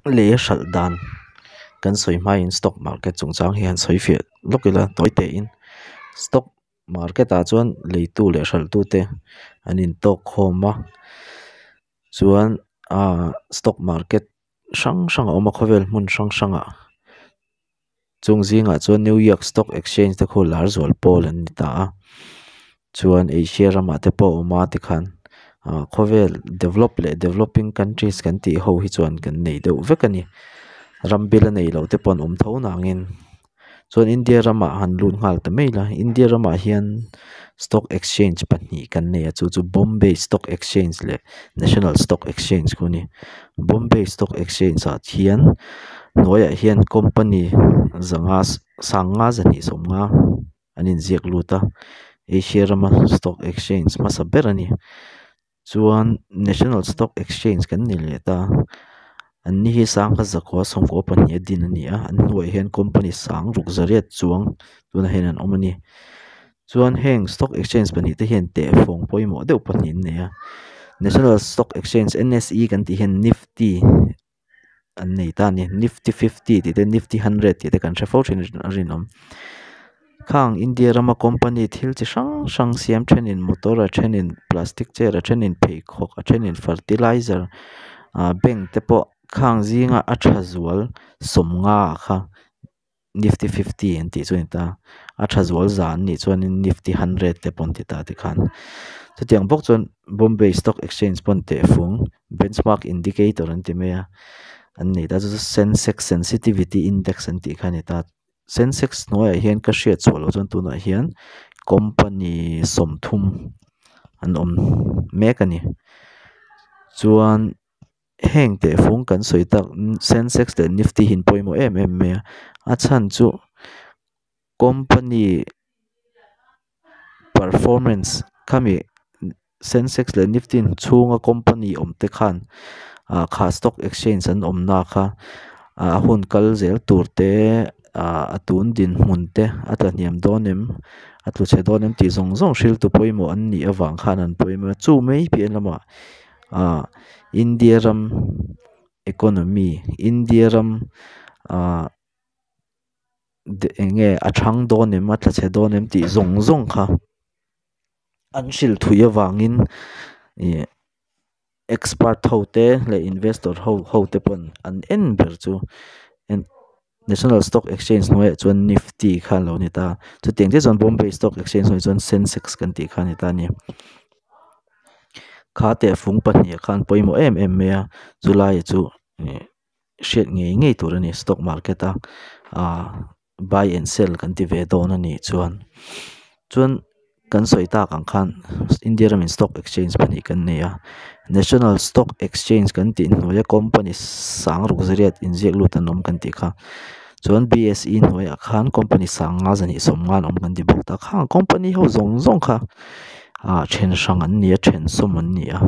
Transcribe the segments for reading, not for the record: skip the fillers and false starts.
Lei a hralh dan kan sawi hmain stock market chungchang hi han sawi fiah lawk ila tawi tein stock market ah chuan leitu leh hralh tute an intawk khawm a chuan ahh stock market hrang hrang a awm a khawvel hmun hrang hrangah chung zingah chuan new york stock exchange te khu lar zual pawl an ni ta a chuan asia ramah te pawh a awm a tikhan ah khawvel develop leh developing countries kan tih ho hi chuan kan nei deuh vek a ni ram bil a nei lo te pawh an awm tho nangin chuan india ramah han lut nghal ta mai ila india ramah hian stock exchange pahnih kan nei a chu chu bombay stock exchange leh national stock exchange khu a ni bombay stock exchange ah hian hnuaiah hian company zanga sanga zahnih sawmnga an inziak lut a asia rama stock exchange hmasa ber a ni chuan national stock exchange kan nei leh ta an ni hi sangha zakua sawmkua pahnih a din a ni a an hnuaiah hian company sang ruk zariat chuang tunah hian an awm a ni chuan heng stock exchange pahnih te hian tehfawng pawimawh deuh pahnih an nei a national stock exchange N S E kan tih hian nifty an nei ta a ni nifty fifty tih te nifty hundred tih te kan hre fo thin a rinawm khang india rama company thil chi hrang hrang siam thenin motor a thenin plastic chair a thenin pheikhawk a thenin fertilizer ah bank te pawh khang zinga a tha zual sawmnga kha nifty fifty an tih chu a ni ta a tha zual za an nih chuanin nifty hundred te pawh an ti ta tikhan chutiang bawk chuan bombay stock exchange pawn tehfung benchmark indicator an ti mai a an nei ta chu chu sensex sensitivity index an tih kha a ni ta sensex hnuaiah hian ka hriat chhuah loh chuan tunah hian company sawmthum an awm mek a ni chuan. Heng tehfung kan sawi tak sensex leh nifty hi an pawimawh em em mai a a chhan chu company performance khami sensex leh nifty chhunga company awm te khan ah kha stock exchange an awmna kha ah hun kal zel tur te ah a tun dinhmun te a tla hniam dawn em a tlu chhe dawn em tih zawng zawng hriltu pawimawh an nih avang khan an pawimawh a chu mai piah lamah. Ah India ram economy India ram ah eng nge a thang dawn em a tla chhe dawn em tih zawng zawng kha an hrilh thui avangin ih expert ho te leh investor ho ho te pawn an en ber chu national stock exchange hnuaiah chuan nifty kha a lo ni ta chutiang chiah chuan bombay stock exchange hnuaiah chuan sensex kan tih kha a ni ta a ni. Kha tehfung pahnih khan pawimawh em em mai a chulai chu ih hriat ngei ngei tur a ni stock market a ah buy and sell kan ti ve dawn a nih chuan chuan kan sawi tak ang khan India ramin stock exchange pahnih kan nei a national stock exchange kan tih hnuaia company sang ruk zariat inziak lut an awm kan tih kha chuan B S E hnuaiah khan company sang nga zahnih sawmnga an awm kan ti bawk ta khang company ho zawng zawng kha. Ah then hrang an ni a then sawm an ni a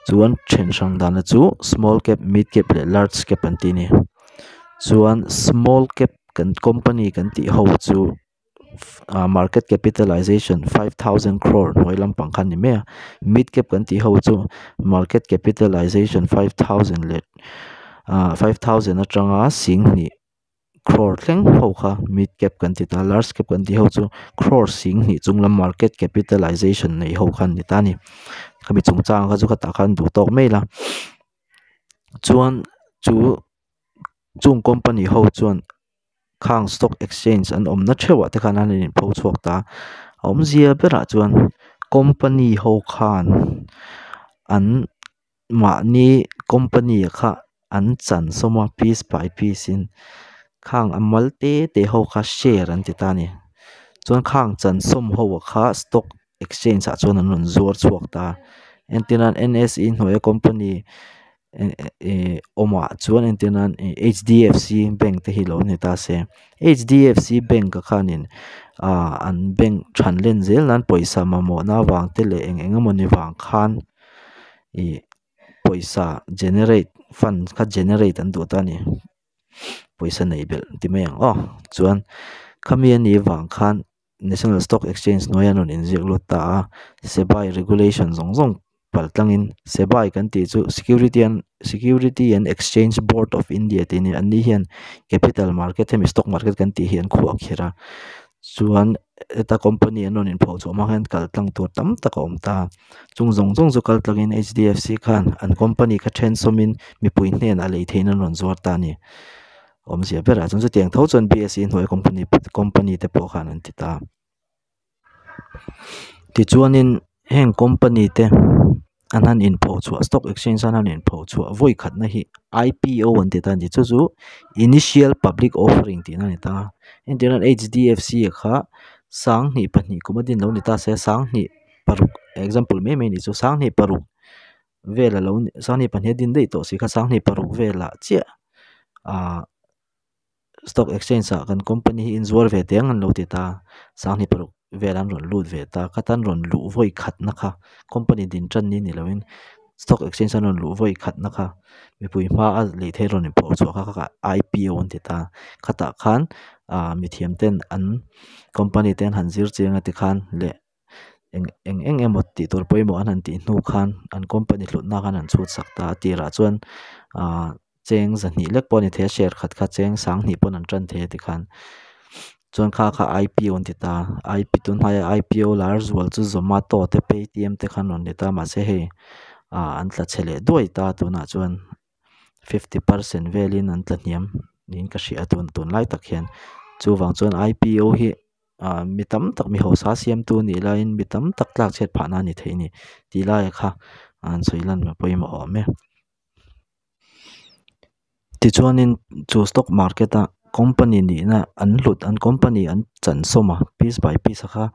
chuan then hrang dahna chu small cap mid cap leh large cap an tih a ni chuan small cap kan company kan tih ho chu ah market capitalization five thousand crore hnuai lampang kha a ni mai a mid cap kan tih ho chu market capitalization five thousand leh ah five thousand atanga singhnih. Crore thleng ho kha mid cap kan ti ta large cap kan tih ho chu crore sing hnih chung lam market capitalization nei ho kha an ni ta a ni khami chungchang kha chu khatah khan duh tawk mai ila chuan chu chung company ho chuan khang stock exchange an awmna theuhah te khan an inpho chhuak ta a awmzia berah chuan company ho khan an. Mahni company kha an chan sawm a piece by piece in khang a mal te te ho kha share an ti ta a ni chuan khang chan sawm ho kha stock exchange ah chuan an rawn zuar chhuak ta a entir nan N S E hnuaia company ihh awmah chuan entir nan ih H D F C bank te hi lo ni ta se H D F C bank ah khanin ah an bank than len zel nan pawisa mamawhna avang te leh eng eng emawni vang khan. Ih pawisa generate fund kha generate an duh ta a ni pawisa neih belh ti mai ang aw chuan khami a nih vang khan national stock exchange hnuaiah an rawn inziak lut ta a sebai regulation zawng zawng pal tlangin sebai kan tih chu security and. Security and Exchange Board of India tih a ni. An ni hian capital market hemi stock market kan tih hi an khuah kher a chuan heta company an rawn inpho chhuah hma hian kal tlang tur tam tak a awm ta chung zawng zawng chu kal tlangin H D F C khan an company kha then sawmin mipui hnenah lei theihin an rawn zuar ta a ni. Awmzia berah chuan chutiang tho chuan B S E hnuaia company company te pawh khan an ti ta. Tichuanin heng company te an han inpho chhuah stock exchange an han inpho chhuah vawi khatna hi I P O an ti ta a ni chu chu initial public offering tihna a ni ta entirnan H D F C kha sanghnih pahnih kum a din lo ni ta se sanghnih paruk example mai mai a nih chu sanghnih paruk vel alo sanghnih pahnih a din daih tawh si kha sanghnih paruk velah chiah ahh. Stock exchange ah kan company hi inzuar ve teh ang an lo ti ta sanghnih paruk vel an rawn lut ve ta khata an rawn luh vawi khatna kha company din tan ni ni loin stock exchange an rawn luh vawi khatna kha mipui hma a lei thei rawn inphawrh chhuah kha kha I_P_O an ti ta khatah khan ah mithiam ten an company te an han zir chiang a tikhan leh eng eng eng emaw tih tur pawimawh an han tih hnu khan an company hlutna khan an chhut sak ta a tirah chuan ah. Cheng zahnih lek pawh a ni thei a share khat kha cheng sanghnih pawn an tan thei a tikhan chuan kha kha I P O an ti ta I P tunhnaia I P O lar zual chu Zomato te Paytm te khan rawn ni ta mahse hei ah an tla chhe leh duai ta tunah chuan fifty percent velin an tla hniam niin ka hria a tun tunlai tak hian chuvang chuan I P O hi ah mi tam tak mi hausa siamtu a nih laiin mi tam tak tlak chhiat phahna a ni thei a ni tih laia kha an sawi lan a pawimawh awm e. Tichuanin chu stock market a company nihna an hlut an company an chan sawm a piece by piece a kha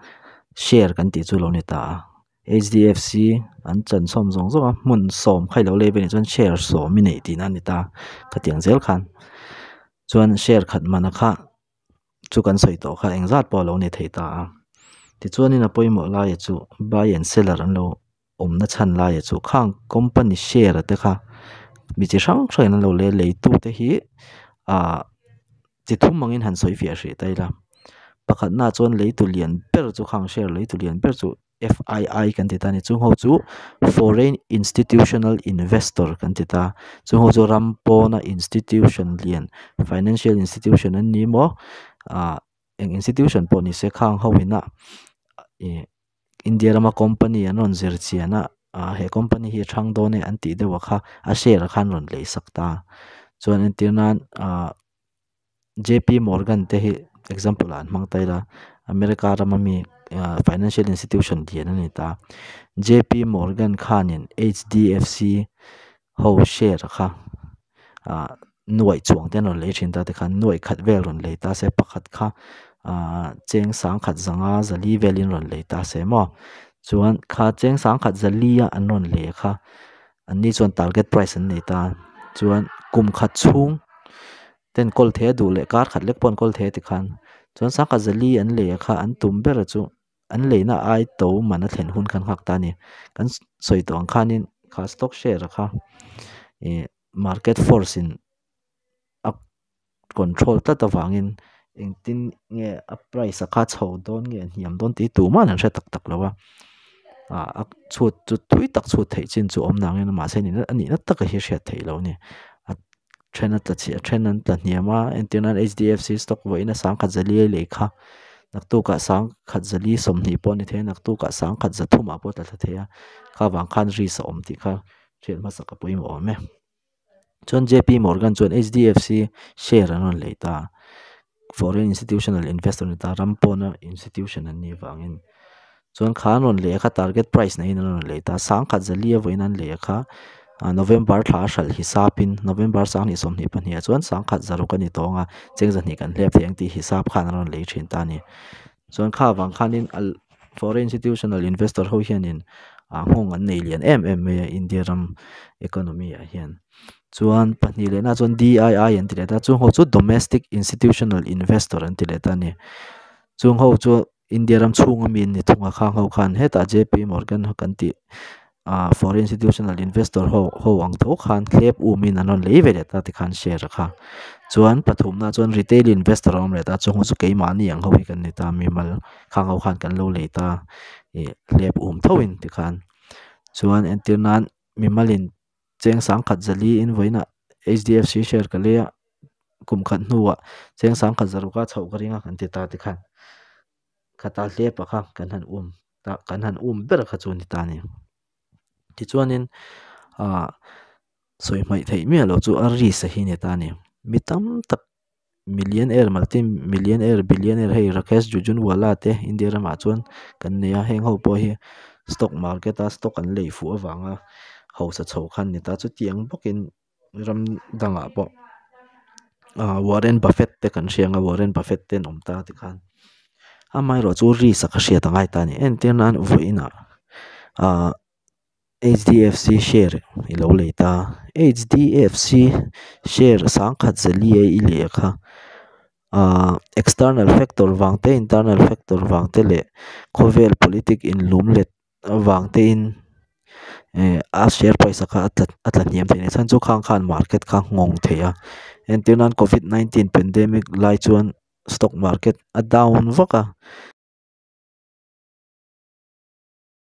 share kan tih chu a lo ni ta a H_D_F_C an chan sawm zawng zawng a hmun sawm kha i lo lei ve anih chuan share sawm i neih tihna a ni ta khatiang zel khan chuan share khat man a kha chu kan sawi tawh kha engzat pawh a lo ni thei ta a tichuanin a pawimawh laia chu buy and seller an lo. Awmna chhan laia chu khang company share te kha mi chi hrang hrang in an lo lei a leitu te hi ahh chi thum angin han sawi fiah hrih ta ila pakhatnaah chuan leitu lian ber chu khang share leitu lian ber chu F I I kan ti ta a ni chung ho chu foreign institutional investor kan ti ta chung ho chu ram pawna institution lian financial institution an ni maw ahh eng institution pawh ni se khang ho ina ih. India rama company an rawn zir chian a ah he company hi a thang dawn e an tih deuh a kha a share ah khan rawn lei sak ta chuan entir nan ah J P Morgan te hi example ah an hmang ta ila America rama mi ah financial institution lian a ni ta J P Morgan khanin H D F C ho share kha ah nuaih chuang te an rawn lei thin ta tikhan nuaih khat vel rawn lei ta se pakhat kha ah cheng sangkhat zanga zali velin rawn lei ta se maw chuan kha cheng sangkhat zali a an rawn lei kha an ni chuan target price an nei ta chuan kum khat chhung ten kawl thei a duh leh kar khat lek pawh an kawl thei a tikhan chuan sangkhat zali an lei kha an tum ber chu. An leina ai to man a thlen hun khan nghak ta a ni. Kan sawi tawh ang khanin kha stock share a kha ih market force in a control tlat avangin engtin nge a price a kha chho dawn nge a hniam dawn tih tumah an hre tak tak lo a. Ah a chhut chu tui tak chhut theih chin chu awm nangin mahse a nihna taka hi hriat theih loh a ni. A then a tla chhiah a then an tla hniam a entir nan H D F C stock vawiin a sangkhat zali a lei kha naktukah sangkhat zali sawmhnih pawh a ni thei a naktukah sangkhat zathum ah pawh a tla thla thei a kha vang khan risk a awm tih kha hriat hmasak a pawimawh awm e chuan J P Morgan chuan H D F C share an rawn lei ta foreign institutional investor ni ta ram pawna institution an nih vangin chuan kha an rawn lei a kha target price neiin an rawn lei ta sangkhat zali a vawiin an lei a kha ah November thla a hralh hisap in November sanghnih sawmhnih pahnih ah chuan sangkhat zaruk a ni tawng a cheng zahnih kan hlep thei ang tih hisap khan an rawn lei thin ta a ni chuan kha avang khanin a foreign institutional investor ho hianin ah nghawng an nei lian em em mai a India ram economy ah hian chuan pahnih leh na chuan D I I an ti leh ta chung ho chu domestic institutional investor an ti leh ta a ni chung ho chu. India ram chhunga mi an ni thung a khang ho khan hetah J P Morgan kan tih ah foreign institutional investor ho ho ang tho khan thlep um in an rawn lei ve leh ta tikhan share a kha chuan pathumna chuan retail investor a awm leh ta chung ho chu keimahni ang ho hi kan ni ta mimal khang ho khan kan lo lei ta ih hlep um tho in tikhan chuan entir nan mimalin. Cheng 1004 in vawiinah HDFC share ka lei a, kum khat hnuah cheng 1100 a chhoh ka ring a kan ti ta tikhan khata hlepa kha kan han um ta kan han um ber kha chu a ni ta a ni. Tichuanin ah sawi hmaih theih miah loh chu a risk a hi a ni ta a ni. Mi tam tak millionaire multi millionaire billionaire hei Rakesh Jhunjhunwala te India ramah chuan kan nei a heng ho pawh hi stock market a stock an lei fuh avanga hausa chho kha an ni ta chutiang bawkin ram dangah pawh ah Warren Buffett te kan hria ang a Warren Buffett te an awm ta tikhan amaherawh chu risk a ka hriat a ngai ta a ni entir nan vawiinah ah H_D_F_C share i lo lei ta H_D_F_C share 1004 a i leh kha ah external factor vang te internal factor vang te leh khawvel politic inlum let avang te in eh a share price a kha a tla a tla hniam thei a ni chhan chu khang khan market kha a nghawng thei a entir nan covid 19 pandemic lai chuan stock market a down vak a.